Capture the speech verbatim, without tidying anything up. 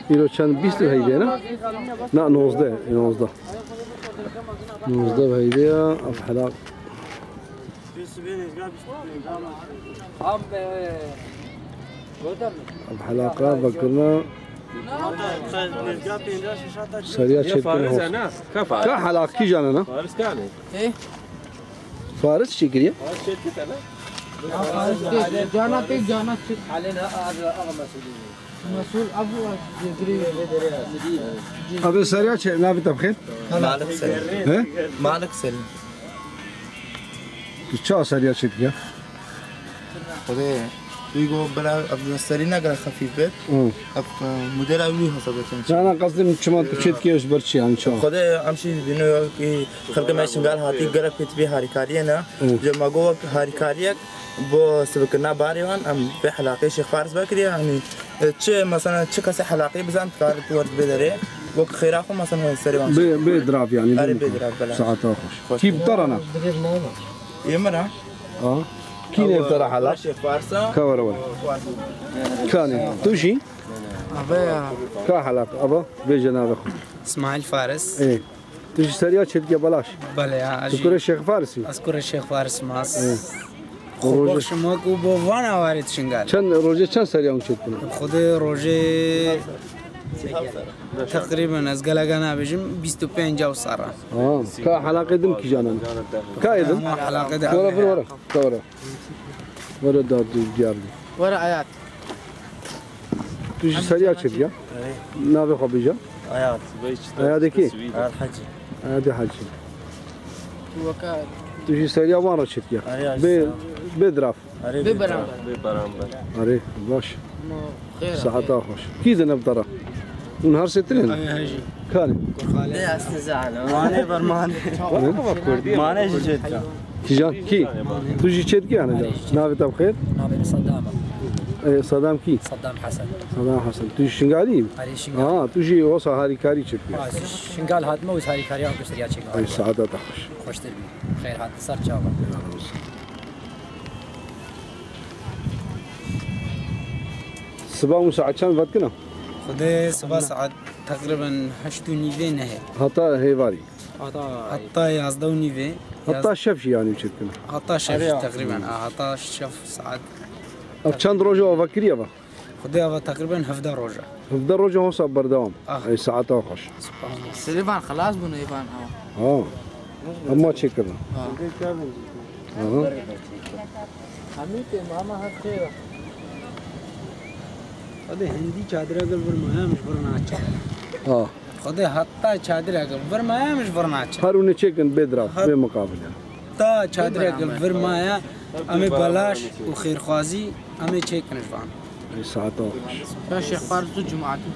Îro çend, bîst û heyvê ne? Na, nozdeh, nozdeh. Nozdeh heyvê ya, ev helaq. Ev helaqa vekirina. Seriya çêdikirina hos. Ka helaq kîjan e na? Faris çêkiriye? Cana pê cana çi? Mesul Abu Cegri. Abi seriya çê, navê te bixêr? Malik Selim. He? Malik Selim. Tu ça seriya çêdikirî? Xwedê, wî got bila ev serî negire xefîf bit. Hı. Ev, e, modela wî hesab dikin. Cana qasdim çima tu çêdikirî ji ber çi yani ça? Xwedê em şî dibînin wekî xelkê me Şingal hatî gelek pêtibî harîkariyê ne. Hı. Ji me got wek harîkariyek bo sibikirina barê wan em vê helaqê Şêx Faris vekiriye. Yanî, e, çi mesela çi kesê helaqê bizan dikare tu wer bê derê. Wek xêra xwe mesela serê wan. Bê, bê dirav yani. Erê bê dirav, bela. Saeta xweş. Xweş. Kî bi te re ne? Yê min re? Ha? Kî nêv te re helaq? Şêx Farsa. Ka were were. Kanê. Tu jî? Ava ya. Ka helaq? Ava. Bêje navê xwe. İsmail Faris. Ê. Tu ji seriya çêdikî belaş? Belê ya. Tu kurê Şêx Faris î? Ez kurê Şêx Faris mas. Ê. Xwe bexşim wek û bo van awarê dişin gal. Çend rojê çend seriya hûn çêdikin? Xwedê rojê teqrîben ez geleka nabêjim bîst û pênc ew serra. Ha, ka helaqê din kîjan e? Ka ê din? Ama helaqê din. Were vir were. Ka were. Were da diyar. Were Ayat. Tu ji seriya çêdiya? Navê xwe bêje. Ayat. Ayadê kî? Ayat Hecî. Ayadê Hecî. Tu weka Tu ji seriya wan re çêdiya? Erê, Bê, sağ ol. Bê diraf. Erê, Bê bê beramber. Bê beramber. Erê, baş. No, xêr e. Saeta xweş. Kî dine bi te re? Hûn her sê tinin? Ayê Hecî. Kanê. Kurxalê. Dê ez nizana. Mane ber mane. Mane ji cêdka. Kîjan? Kî? Tu jî çêdikî yani? Navê te bi xêr? Navê min Saddam e. Ê, Saddam kî? Saddam Hesen. Saddam Hesen. Tu jî Şingalî yî? Erê, Şingal. Ha, tu jî wisa harîkarî çêdikî? Ha, ez Şingal hatime û harîkariya Ankara çêkirî. Ay, saeta te xweş. Xweştir bî. Xêr hat, ser çava. Siba hûn saet çend vetkina? Xwedê siba saet teqrîben heşt û nîvê nehê. Heta hêvarî? Heta yazdeh û nîvê. Heta şev jî yanî çêdikine? Heta şev jî teqrîben. A, heta şev saet. Ev çend roj e avakiriye va? Xwedê ava teqrîben hevdeh roj e. Hevdeh roj e hosa berdewam. Ah. Ey, saeta xweş. Sibahsî. Sêvan xelas bûn, êvan ha. Ha. Hema çêkirin. Ha. Aha. Hemî tê mama her xêr e. Hadi hindî çadira gel vir maya, em ji vir naçe. Ha. Xwedê heta çadira gel vir maya, em ji vir naçe. Her hûn ê çêkin bê dirav, bê muqabil. Ta çadira gel vir maya, em ê belaş û xêrxwazî em ê çêkin ji van. Ey, saeta xweş. Ya Şêx Faris û cemaatî.